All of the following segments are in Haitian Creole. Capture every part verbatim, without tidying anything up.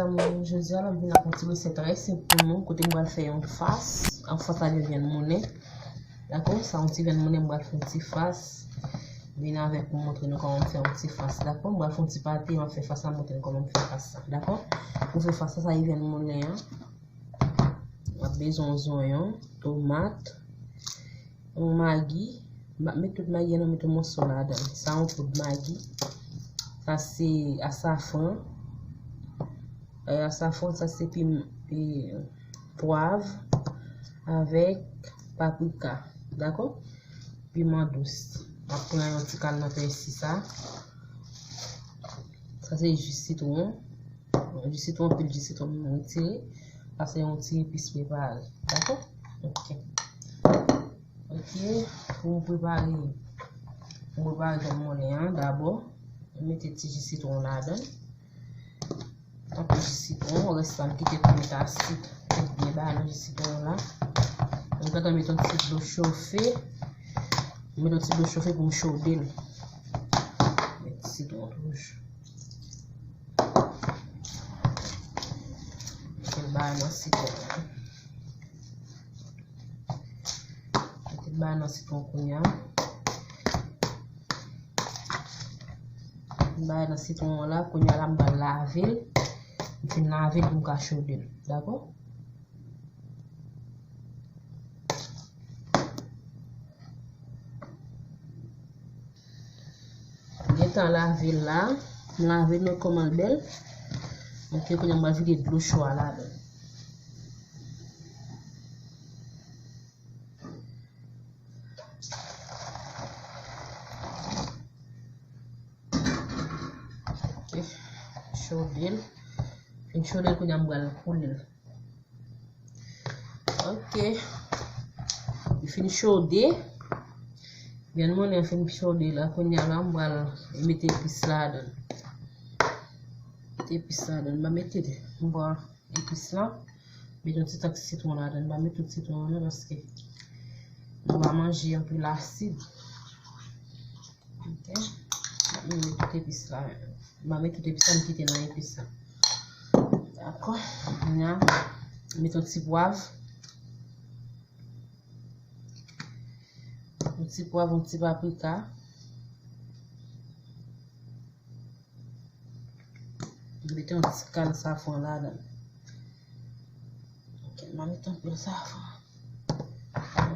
Jodi a, m ap vin ak yon ti resèt trè senp pou nou, kote m pral fè yon fas, an fas avèk vyann moulen. Dakò? Sa yon ti vyann moulen, m pral fè yon ti fas. Vin avèk mwen montre nou kòman m fè yon ti fas, dakò? M pral fè yon ti pate, m ap fè fas la, montre nou kòman m fè fas la, dakò? Pou fè fas la, sa e vyann moulen an. W ap bezwen zonyon, tomat, yon magi. M ap met tout magi an, m met yon moso ladan. Sa yon poud magi. Sa se asafran. E, asafran, sa se pim-, e, pwav avèk paprika. Dakò? Piman dous. M ap pran yon ti kal nan pèsi sa. Sa se ji sitwon. Ji sitwon, pil ji sitwon m retire. Sa se yon ti epis prepare. Dakò? Ok. Ok. Pou prepare, pou prepare vyann moulen an, dabò, mete ti ji sitwon ladan. Tankou ji sitwon, rès la m kite pou met asid. Met byen ba nan ji sitwon la. M gentan met yon ti dlo chofe. M met yon ti dlo chofe pou m chode l. Met sitwon toujou. Mete l ba nan sitwon an. Mete l ba nan sitwon kounye a. Bay nan sitwon an la, kounye a la m pral lave l. M fin lave l pou m ka chode l. Dakò? M gentan lave l la. M lave l, men kòman l bèl. Ok, kounye a m pral vide dlo cho a ladan l. Ok. Chode l. Fin chode l, kounye a m pral koule l. Ok. Li fin chode. Vyann moulen an fin chode la. Kounye a la, m pral mete epis ladan. Mete epis ladan. M pa mete, m pral epis la. Met yon ti tak sitwon ladan. M pa met tout sitwon an non, paske nou pa manje anpil asid. Ok. M met tout epis la. M pa met tout epis la, m kite nan epis la. Dakò. Kounye a, met yon ti pwav. Yon ti pwav, yon ti paprika. Mete yon ti kal safran ladan. Ok, m a mete anpil safran.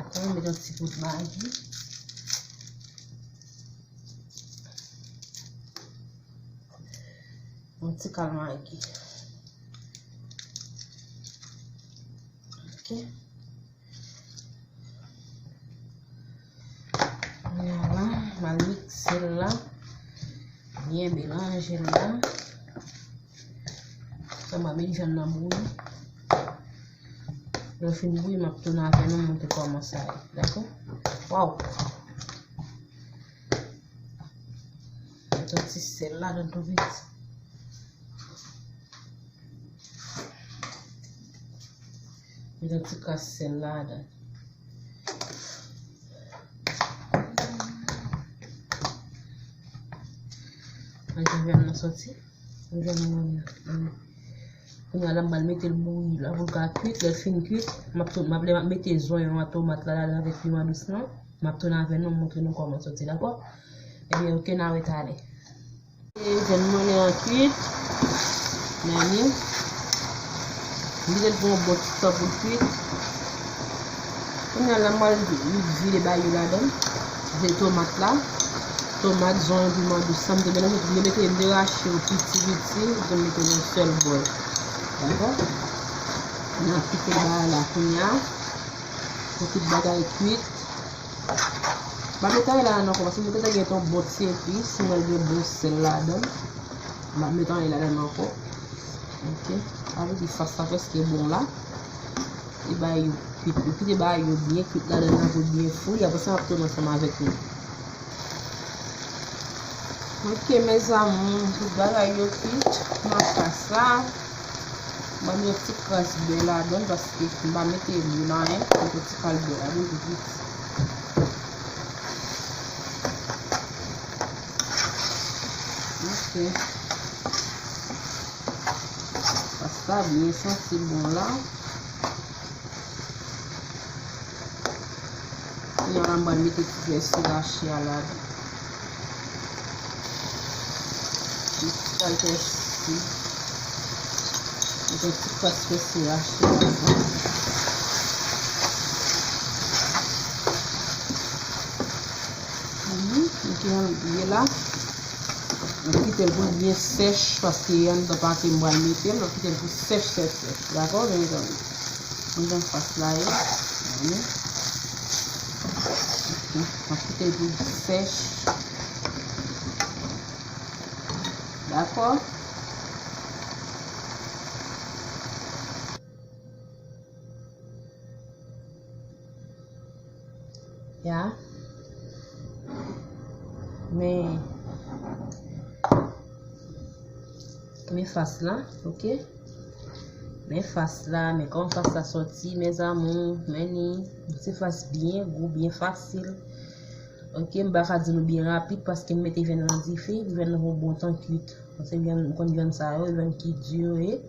Ok, mete yon ti poud magi. Yon ti kal magi. Ok. Kounye a la, m al mikse l la. Byen melanje l la. Sa m a met vyann nan bouyi. Lè l fin bouyi, m ap tounen avè nou, montre kòman sa ye. Dakò? Waw! Met yon ti sèl ladan tou vit. Met yon ti kras sèl ladan. Mwen jan vyann nan soti. Mwen jan vyann nan. Kounye a la, m pral mete l bouyi la pou l ka kuit. Lè l fin kuit, m ap tou-, m ap, lè m ap mete zonyon an, tomat la ladan avèk piman dous lan. M ap tounen avè nou, montre nou kòman l soti, dakò? Ebyen, ok, n a retalè. E vyann moulen an kuit. Men li, m kite l pou yon bon ti tan pou l kuit. Kounye a la, m pral vide bayo ladan. Se tomat la. Tomat, zonyon, piman dous. Sa m te melanje, m te mete, m te rache yo piti piti, m te mete nan yon sèl bòl. Dakò? N a kite bagay la kounye a. Pou tout bagay kuit. M pa mete anyen ladan ankò, paske m te gentan gen yon bon ti epis, m wè l gen bon sèl ladan. M pa mete anyen ladan ankò. Ok. Sa vle di fas la prèske bon la. Li bay yo kuit. Yo kite bay yo byen kuit ladan nan pou byen fri. Apre sa, m ap tounen ansanm avèk nou. Ok, mes amours, tout bagay yo kuit nan fas la. Ban m yon ti kras bè ladan, paske m pa mete lwil anyen, m mete yon ti kal bè ladan tou piti. Ok. La, byen santi l bon la. Kounye a la, m pral mete ti zè sirache a ladan. Ti kalite ti. Mete yon ti kras zè sirache a ladan. Mhm, mete yon lye la. M ap kite l pou l byen sèch, paske anndan pate m pral mete l, m ap kite l pou sèch, sèch, sèch. Dakò, mezanmi? Mwen jan fas la ye. Tande? M ap kite l pou l sèch. Dakò? Ya. Men, men fas la, oke? Men fas la, men kòman fas la sòti, mes amours, men ni, se fas byen gou, byen fasil. Oke, m pa ka di nou byen rapid paske m mete vyann nan dife, pou vyann nan pran bon tan kuit. Paske vyann, m konn vyann sa yo, vyann ki di yo ye.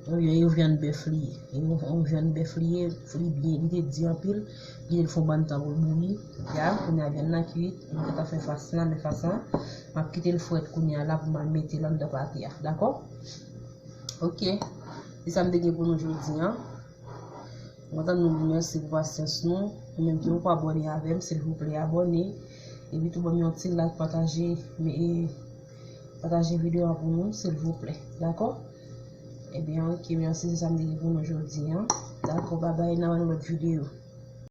Yon, yon vyann bèf li ye. Yon, yon vyann bèf li ye, li byen, li te di anpil. Kite l fè yon bann tan pou l bouyi. Ya, kounye a vyann nan kuit. M gentan fè fas lan, men fas lan, m ap kite l frèt kounye a la pou m al mete l anndan pate a. Dakò? Oke. Se sa m te gen pou nou jodi a. Mwen kontan nou di mèsi pou pasyans nou. Ou menm ki poko abòne avè m, silvouplè abòne. Epi tou ban m yon ti like, pataje, men, e, pataje videyo a pou nou, silvouplè. Dakò? Ebyen, oke, mèsi, se sa m te gen pou nou jodi a. Dakò, babay, nan yon lòt videyo.